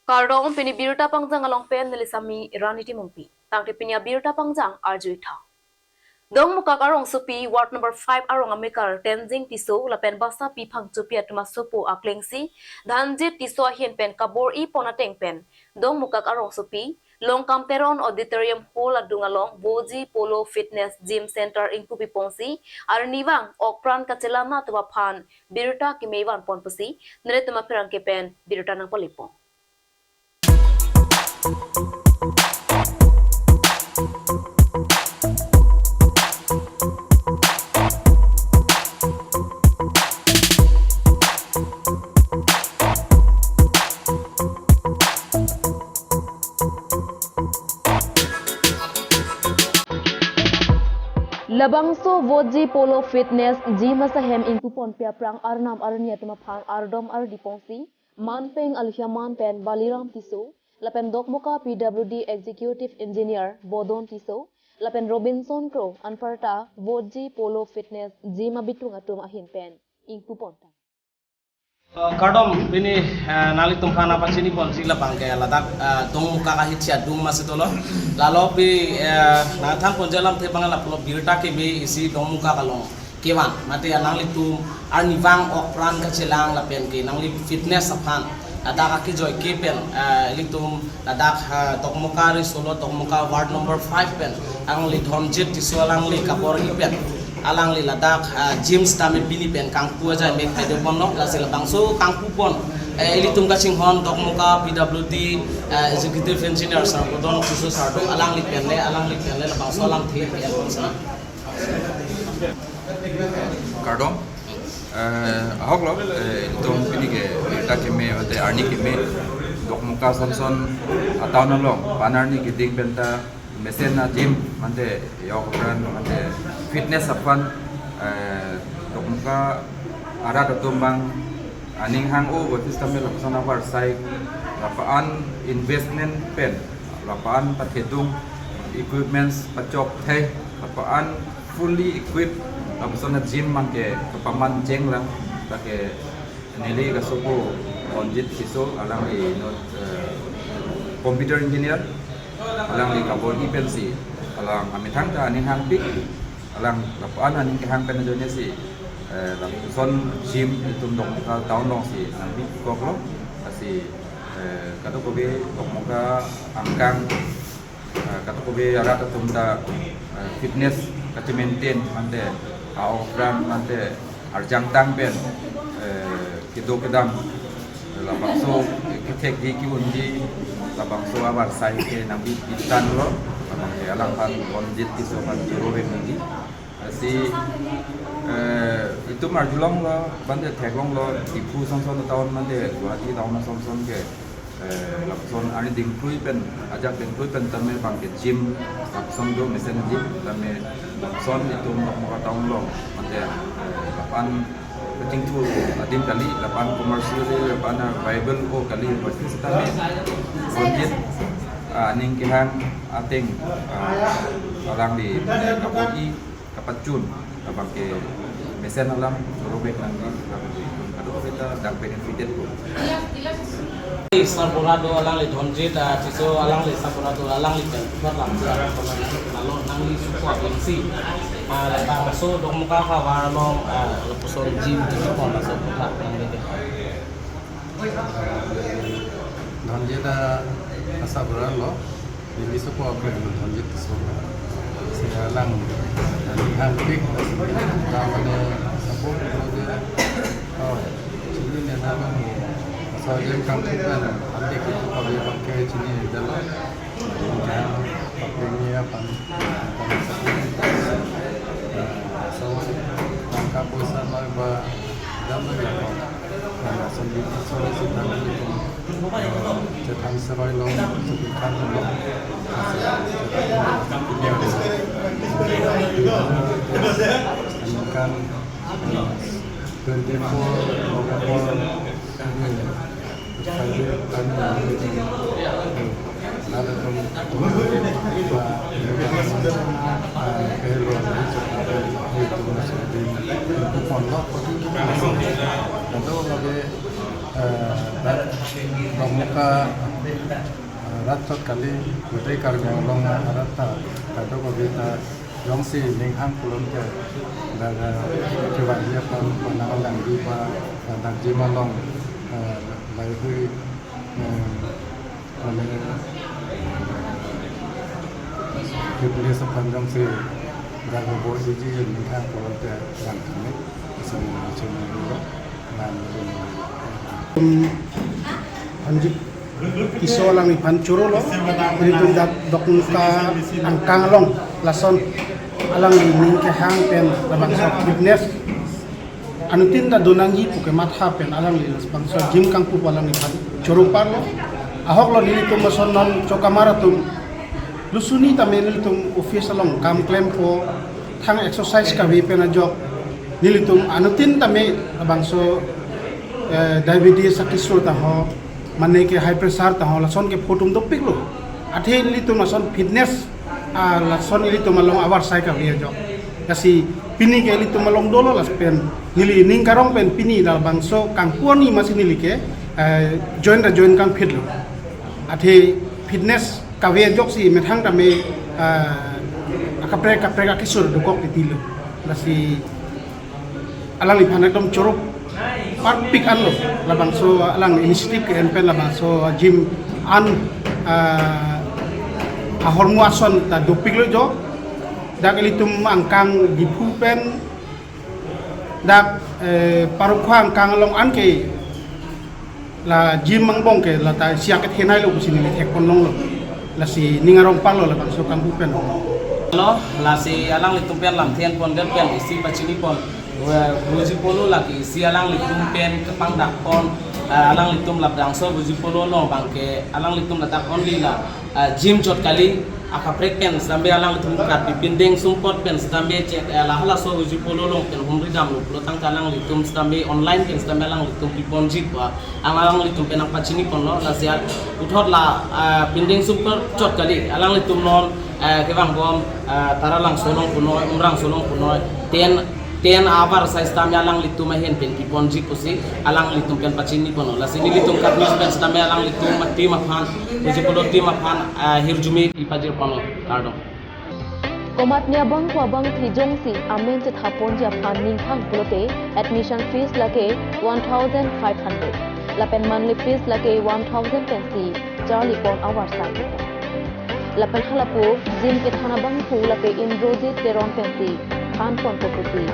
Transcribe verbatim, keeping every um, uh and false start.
Kardom, pini birta pangjang along pen neli Sami Rani Timungpi. Tangte pini abirta pangjang arju-i tha. Dongmukak arongsopi ward number five arong amekar Tenzing Tisso lapen basapi phangchopi atum asopo aklengsi Dhanjit Tisso ahin pen kabor-i pon ateng pen Dongmukak arongsopi Longkam Teron Auditorium Hall adung along Voji Polo Fitness Gym Center ingpupi ponsi arnivang okpran kachelang atum aphan birta keme van pon pusi nelitum apherangke pen birta nangpale pon. Labangso Voji Polo Fitness Gym asahem ingpu ponpe aphrang arnam arni atum aphan ardom ardi ponsi manpeng alhia man pen Baliram Tisso lapen Dokmoka P W D Executive Engineer Bodon Tisso lapen Robinson Kro anparta Voji Polo Fitness Gym abitung atum ahin pen ingpu pon tang. Uh, kardom, pini, uh, nanglitum aphan apachini ponsi labang ke ladak, uh, Dongmukak ahithi adung masi dolo. Lalo pi, uh, nangthan ponji alamthe abang lapulo birta keme isi Dongmukak along kevan, mate nanglitum arnivang okpran kachelang lapen ke nangli fitness aphan ladak akejoike pen, ah, ilitum ladak, ah, Dokmoka ri solo Dokmoka ward number five pen alangli Dhanjit Tisso alangli kabor-i pen alangli ladak, ah, gym sitame pini pen kangpu ajai mek pede ponlo, lasi labangso kangpu pon, eh, ilitum kachinghon Dokmoka P W D, eh, Executive Engineer Sir Bodon Tisso sir do, alangli pen le, alangli pen le labangso alamthe pen pon sana. Kardom. Eh, ahok lo, eh, itum pini ke birta keme, mate arni keme, Dokmoka Samson a-town along, pan arni keding penta, mesen a-gym, mate yok brand, mate fitness aphan, eh, Dokmoka arat atum abang aning hang-o, office kami lapuson avarsai, lapu-an investment pen, lapu-an pathedung, equipments pachok thai, lapu-an fully equipped, lapuson a-gym abang ke kapaman chenglang, lake neli kasopo Dhanjit Tisso alangli inut, eh, computer engineer, alangli kabor-i pensi, alang amethang ta aning hangpik, alang lapu-an aning kehang pen ajoine si, eh, lapuson gym itum Dokmoka town along si nangpikoklo, lasi, eh, kadokave Dokmoka angkang, eh, kadokave arat atum ta, eh, fitness kache-maintain mate, a-okpran mate, arjang tang pen, eh, kedo kedam, labangso kethekji ke-unji, labangso avarsai ke nangbi pitan lo, labang ke alangphan Dhanjit Tisso aphan choro-vek nangji. Lasi, eh, itum arjulonglo, mate theklonglo, Diphu Samson a-town mate Guwahati town Samson ke, eh, lapuson arni dingkrui pen, ajak dingkrui pen tame abang ke gym, lapuson do mesen gym, tame lapuson itum Dokmoka town along, mate, eh, lapu-an kachingthur adim kali, lapu-an commercially, lapu-an viable o kali, pasti sitame Dhanjit, ah, aning kehang ateng, ah, alangli, eh, kabor-i, kapachun, labang ke mesen alam choro-vek nangji, kadokave ta dak benefited ko. Sarbura do alangli Dhanjit, ah, Tisso alangli sarbura do alangli pen, buat lam, lalo nangli supo agency, ah, labangso Dokmoka havar along, ah, lapuson gym, gym pon laso buat lam nangli ke. Dhanjit ta asarbura lo, neli sopo akleng Dhanjit Tisso. Si alang, aning hangpik, si alang mane support lo je. Oh, chini ne na lo mo. Sa jem kangpu pen, ante ke tu kave bangke chini dalo. Jam, pakai ni apa ni? So, tangka poisa noi ba, dam noi ba. Lason di sore sita nangtum, eh, chethan seroi lo, chethan lo. Kan, eh, twenty-four November, eh, Friday, kan, eh, lalu tum, ba, eh, pehlo, eh, tum, tum, tum, pon lo, pon lo. Lalu lagi, eh, dan Dongmuka, eh, rat chot kali, pute Karbi Anglong arat ta, kadokave ta, jongsi ning hang pulote, dak, eh, kevangji aphan, panang langji ba, dak gym along, eh, laheihui, eh, mane, fitness aphan jongsi, dak bo iji ning hang pulote, lang kami, sini, sini dulu, lang dulu. Hanjit Tisso alangliphan choro lo, ilitum dak Dongmuka angkang along lason alangli ning kehang pen labangso fitness anuttin ta donangji pu kematha pen alangli labangso gym kangpu alangliphan choro parlo. Ahok lo nelitum lason non chokamar atum lusuni tame nelitum office along kam klempo, thang exercise kave pen ajok nelitum anuttin tame labangso, eh, diabetes akesur ta ho, mane ke high pressure ta ho, lason ke photum dopiklo. Athe nelitum lason fitness, ah, lason ilitum along avarsai kave ajok. Lasi pini ke ilitum along dolo lapen neli ning karong pen pini labangso kangpu arni masi neli ke, eh, join ta join kangphitlo. Athe fitness kave ajoksi methang tame, ah, akaprek akaprek akesur dokok titilo. Lasi alangliphan ekdom choro parpik anlo, labangso alang initiative ke-en pen labangso gym an, ah, ahormu ason ta dopiklo jo. Dak ilitum angkang Diphu pen dak, eh, Parokhowa angkang along anke la gym angbong ke lata isi akethenei lo pusi neli thekpon longlo. Lasi ning arong parlo labangso kangpu pen. Lo, lasi alanglitum pen lamthe enpon det pen isi pachinipon. Wa, Ruji Polo lake isi alanglitum pen kepangdakpon, eh, alanglitum labangso Ruji Polo along abangke alanglitum ladak only la, eh, gym chot kali, akaprek pen sitame alanglitum Karbi pindeng sumpot pen sitame chek, eh, lahalaso Ruji Polo along pen humri damlo pulo tangte alanglitum sitame online pen sitame alanglitum piponji pu alanglitum pen nangpachiniponlo. Lasi puthot la, ah, pindeng sumpot chot kali, alanglitum non, eh, kevangbom, eh, Taralangso along punoi, Umrangso along punoi, ten, ten avarsai sitame alanglitum ahin pen piponji pusi alanglitum pen pachiniponlo. Lasi nelitum Karbi News pen sitame alanglitum team aphan, Ruji Polo team aphan, eh, hirjume pipajirponlo. Kardom. Komatne abang ko abang thijong si amen chethaponji aphan ning hang pulote admission fees lake one thousand five hundred. Lapen monthly fees lake one thousand pensi charlipon avarsai. Lapen halapu gym kethan abangphu lake Indrajit Teron pensi thanponpo pusi.